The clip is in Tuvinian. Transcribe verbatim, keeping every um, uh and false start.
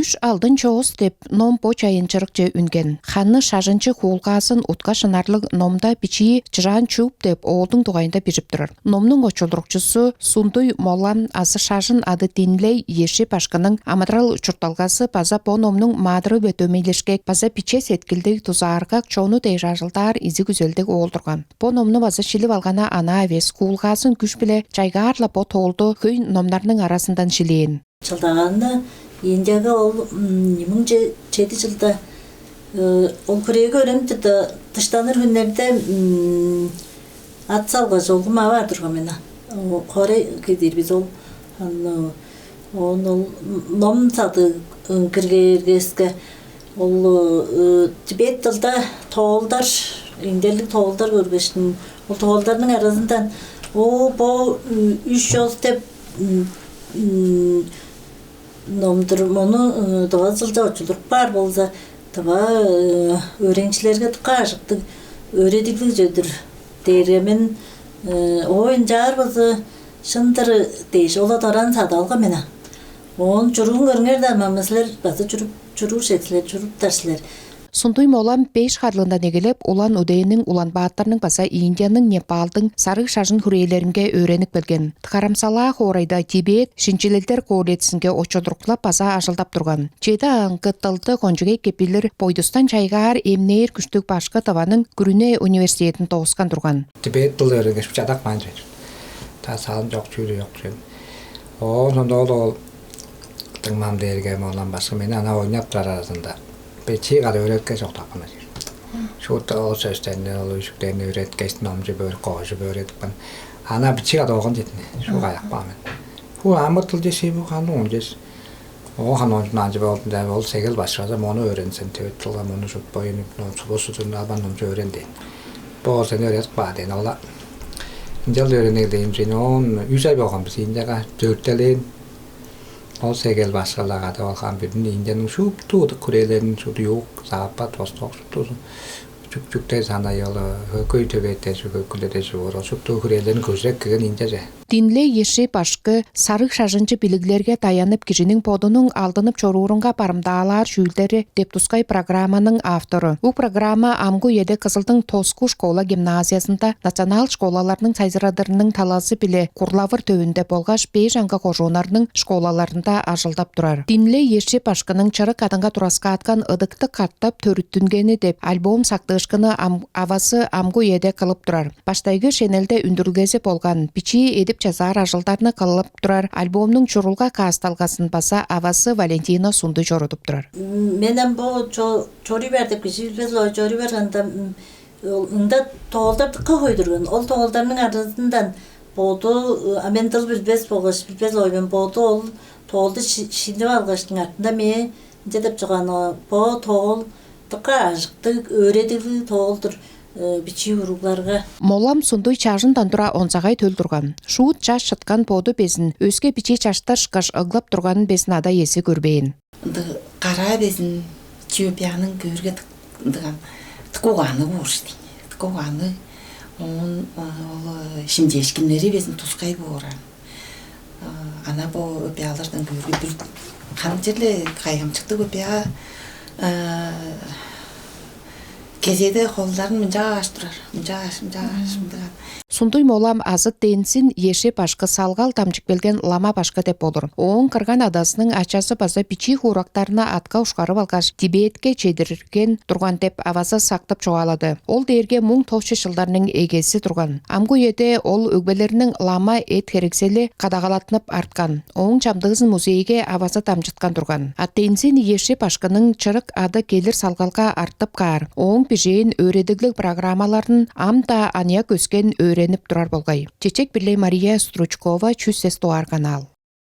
«Үш алдын чоос» деп ном бо чайынчырыкче үнген. Ханы шажынчы хуулгаазын утка шынарлыг номда бичии Чыраан Чууп деп оолдуң дугайында бижип турар. Номнуң очулдурукчузу Сундуй Молам азы шажын ады Динлей Еши башкының амыдырал чуртталгазы база бо номнуң маадыры-биле дөмейлешкек база биче сеткилдиг, дузааргак, чону дээш ажылдаар изиг-үзелдиг оол турган. Бо номну база шилип алганы анаа эвес, хуулгаазын күш-биле чайгаар-ла бо тоолду хөй номнарның аразындан шилээн. Чылдагаанда Индияга ол нимиң чеди чылда ол хүрээге өөренип турда, дыштаныр хүннерде ат салгаш, оглум ап аар турган мен. Хоорай кедир бис ол. Оон ол ном садыг киргээргеске, ол Тибет дылда тоолдар, индерлиг тоолдар көргештиң, ол тоолдарның аразындан: «О, бо үш чоос» деп ном-дур. Мону тыва дылче очулдуруп каар болза, тыва өөреникчилерге дыка ажыктыг, өөредиглиг чүве-дир дээрге, мен: «Ой, ынчаар болза шын-дыр» дээш, ол-ла дораан садып алган мен. Оон: «Чуруун көрүңер даан, мама, силер база чуруп, чуруур силер, чуруптар силер». Сундуй Молам беш харлыындан эгелеп, Улан-Удэниң, Улан-Баатарның база Индияның, Непалдың сарыг шажын хүрээлеринге өөренип келген. Дхарамсала хоорайда Тибет шинчилелдер колледжинге очулдуруктап база ажылдап турган. Чеди аңгы дылды кончуг эки билир, бойдустан чайгаар, эмнээр күштүг башкы Тываның күрүне университедин дооскан турган. Тибет дыл өөренгеш, чадап каан чүве. Та салым чок, чүүл чок чүве. Оон сондо ол, ол дыңмам дээрге, Молам башкы мени ана ойнап турар аразында бичии када өөреткеш октапкан чүве. Шуут ол сөстерни, ол үжүктерни өөреткеш, номчуп, өөрүп, коожуп өөредипкен. Ана бичии када ооган четин. Шуут каяап каан мен. Бу амыр дыл дээш, бу ханы он дээш. Оон ханы он чунаанчы болдум деп, ол Сегел башкызы: «Мону өөрен сен, Тибет дылга мону шупту, мону субу-сузун албан номчуп өөрен» дээн. «Бо сени өөредип каар» дээн. Ол-ла ынчалдыр өөренип эгелээн мен. Оон үш ай болган бис Индияга, дөртелээн. Ол Сегел башкы-ла кады ол хам бүдүн Индияның шупту удук хүрээлерин, шупту юг, запад, восток, шупту чүк-чүктер санай, ол хөй-хөй төбеттер чүве, хөй хүледер чүве боор, ол шупту хүрээлерин көжүреп келген Индияже. Динлей Еши башкы сарыг шажынчы билиглерге даянып, кижиниң бодунуң алдынып чоруурунга барымдаалаар чүүлдери деп тускай программаның автору. Бо программа амгы үеде Кызылдың тоску школа-гимназиязында национал школаларның сайзырадырының талазы-биле курлавыр төвүнде болгаш беш аңгы кожууннарның школаларында ажылдап турар. Динлей Еши башкының «Чырык адынга тураскааткан ыдыктыг катап төрүттүнгени» деп альбом сактыышкынны ам-, авазы амгы үеде кылып турар. Баштайгы шенелде үндүрүлгези болган, бичии эдип-чазаар ажылдарны кылып турар альбомнуң чурулга каасталгазын база авазы Валентина Сундуй чорудуп турар. Мен ам бо чо-, чоруй бер деп кижи билбес-ле, чоруй бергенде, м, ол ында тоолдар дыка хөй турган. Ол тоолдарның аразындан боду, э, а мен дыл билбес болгаш, билбес-ле мен, боду ол тоолду ши-, шинип алгаштың, артында мээ ынча деп чугаалаан: «Бо тоол дыка ажыктыг, өөредиглиг тоол-дур, э, бичии уругларга». Молам Сундуй чажындан тура онзагай төл турган. Шуут чаш чыткан боду безин өске бичии чаштар ышкаш ыглап турганын безин ада-иези көрбээн. Ындыг караа безин чүве бияның көөрге дык-, ындыган, дыка угаанныг боор штиң. Дыка угаанныг. Оон, э, ол, э, шимчээшкиннери безин тускай боор аан. Ана бо өпеялардан көөрге бир кан черле кайгамчыктыг өпея, э, кезээде холдарын мынчааш турар, мынчааш, мынчааш, мындыган. Сундуй Молам азы Тензин Еши башкы салгал дамчып келген лама башкы деп болур. Ооң кырган-адазының ачазы база бичии хуурактарны атка ушкарып алгаш, Тибетке чедирген турган деп авазы сактып чугаалады. Ол дээрге муң тос чүс чылдарның эгези турган. Амгы үеде ол өгбелериниң лама эт-херексели кадагалаттынып арткан. Ооң чамдыызын музейге авазы дамчыткан турган. А Тензин Еши башкының чырык ады келир салгалга артып каар. Ооң бижээн өөредиглиг программаларын ам-даа аныяк өскен өөренип турар болгай. Чечек-Бирлей Мария Стручкова, чүс сес дугаар канал.